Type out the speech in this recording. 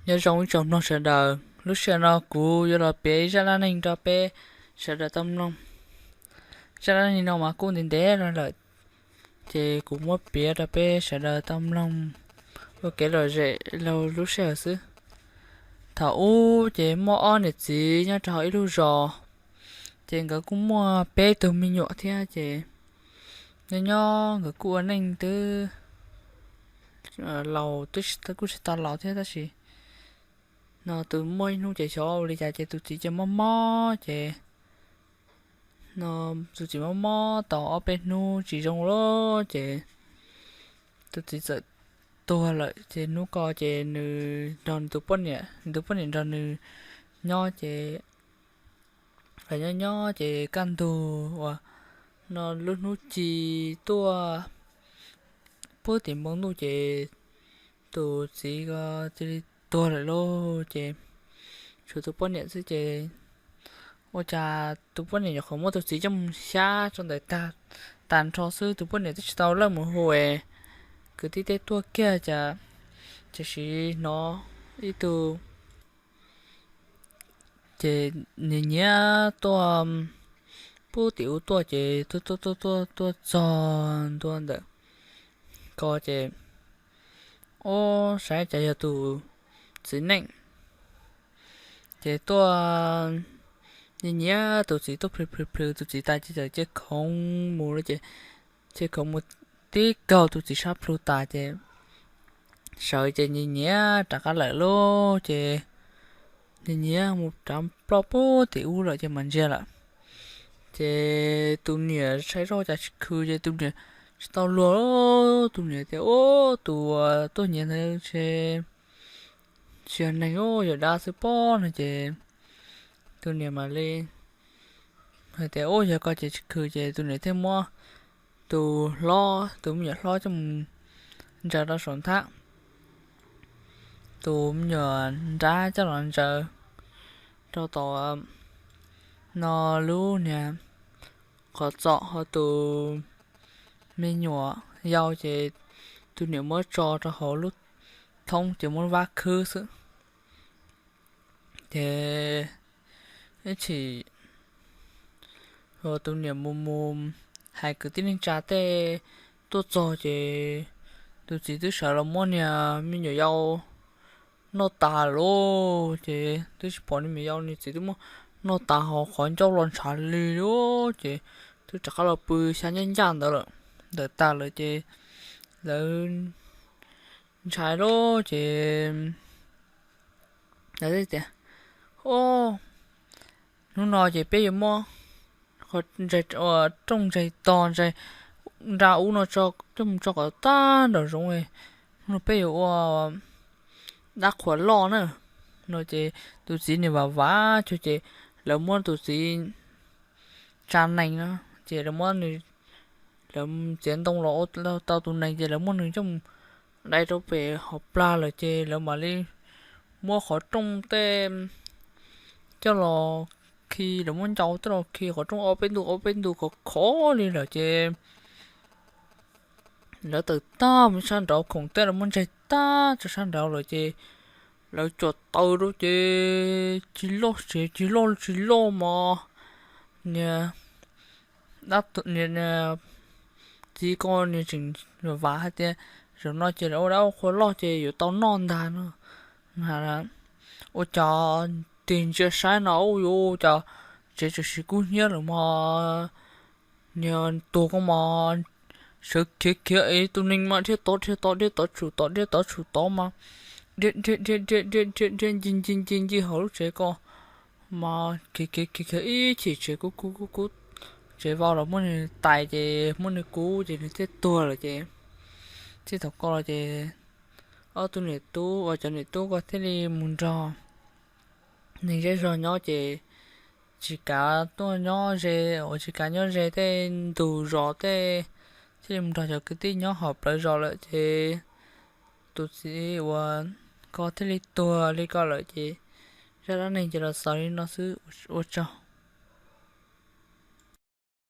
Nyob zoo ib tsoom mloog sawv daws, lub sij hawm no kuv yuav los piav ib zaj dab neeg rau peb sawv daws tau mloog. Zaj dab neeg no mas kuj ntev ntev los lawm, ces kuv muab piav rau peb sawv daws tau mloog ua kev lom zem rau lub sij hawm xwb. Thaum ub ces muaj ob niam txiv nyob rau hauv ib lub zos, ces nkawd kuj muaj peb tug me nyuam thiab. Ces nyob nyob nkawd kuj ua neej twb laus, twb kuj tsis tau laus thiab, tab sis no tus muaj ib hnub ces xyov ua li cas ces tus txiv ces mob mob ces no tus txiv mob mob tau ob peb hnub tsis zoo lawm ces tus txiv txawm tuag lawm. Ces hnub ko ces nws nrog tus poj niam, tus poj niam nrog nws nyob ces nyob nyob ces kaj ntug uas no lub hnub ci tuaj puag tim npoo ntuj ces tus txiv ko cia li tuag lawm lauj. Ces tshuav tus poj niam xwb ces ua cas tus poj niam nyuam qhuav muab tus txiv coj mus xyab rau ntawm tag, tag nrho xwb, tus poj niam twb tsis tau lawj mus hu kwv tij tej tuaj kiag cas, tiam sis hnov ib tug ces nyias nyiav tuaj puag tim ub tuaj ces tuaj tuaj tuaj tuaj tuaj txog ntua ntawm ko ces ub saib cas yog tus txiv neej. Ces tuaj nyias nyiav tus txiv tuaj plhws plhws plhws tus txiv tas ces txawm cia khoov mus lawm ces cia khoov mus tib kaug tus txiv sab plhu tas ces sawv ces nyias nyiav rov qab lawm lauj. Ces nyias nyiav mus rov ploj puag tim ub lawm ces mam ntsia lawm. Ces tus niam saib zoj cas tsis khw ces tus niam tsis tau luag, tus niam tias ub tus tuaj nyiav ntawd ces tsis yog neeg, yog dab xwb pob no ces tus niam mam li hais tias ub yog koj ces tsis khw. Ces tus niam thiaj muab tus hlob, tus me nyuam hlob coj mus ntsaws rau saum nthab, tus me nyuam nrab coj los ntsaws rau tom no lub niag qhov txos, ho tus me nyuam yau ces tus niam muab tso rau hauv lub thoob ces muab vab khwb xwb. Ces ib chim tus niam mus mus hais kwv tij neej tsa tej tuaj txog ces tus txiv twb sawv los muab niag me nyuam yau noj tas lawm. Ces twb tsis pom niag me nyuam yau, niag txiv twb muab noj tas ho qhov ncauj los ntshav li lawm. Ces twb rov qab los pw xyab ncaj ncaj ntawd lawm, ntawd tas lawm ces lawv ntshai lawm ces lawv tias hnub no ces peb yuav muab rooj ntsaig tog ntsaig nra ub no coj mus tso kom tag nraum zoov, hnub no peb yuav ua dab qhuas loj na no ces tus txiv nws vam vam cuag ces lawv muab tus txiv tsa nees no ces lawv muab nws, lawv txiav ntoo los ua tau tus nees ces lawv muab nws coj mus dai rau pem hauv plag lawm ces lawv mam li muab qhov rooj tej coj los khi, lawv muab ncau tej los khi qhov rooj ob peb ntu ob peb ntu khov khov li lawm ces lawv tawm tag mus sab nraud, khoom tej los muab ntsaig tag tso sab nraud lawm ces lawv tsuas taws rau ces tsis loj tsev, tsis loj tsis loj mos niag dab, txiv ko niag tseem vam hais tias zaum no ces lawv ua dab qhuas loj ces yuav tau noj ntag no. Ua cas tig ntsia saib no ua cas tsev tseem siv kub hnyiab lawm mos, niag tuag ko mos sawv khiav khiav es tus nees mas dhia tod dhia tod dhia tod tshum tod dhia tod tshum tod mas dhia dhia dhia dhia dhia dhia ncig ncig ncig ncig hauv lub tsev ko mas khiav khiav khiav khiav ib chim tsev kub kub kub kub, tsev vau los muab nws tais ces muab nws kub ces nws thiaj tuag lawm ces txij thaum ko los ces ob tug niam tub uas cov niam tub ko thiaj li mus nrog neeg zej zog nyob ces tsis kav tuaj nyob ze, uas tsis kav nyob ze tej ntug zos tej, thiaj li mus nrog cov kwv tij nyob hauv plawv zos lawm ces tus txiv uas ko thiaj li tuag li ko lawm ces zaj dab neeg ces los xaus li no xwb, ua tsaug.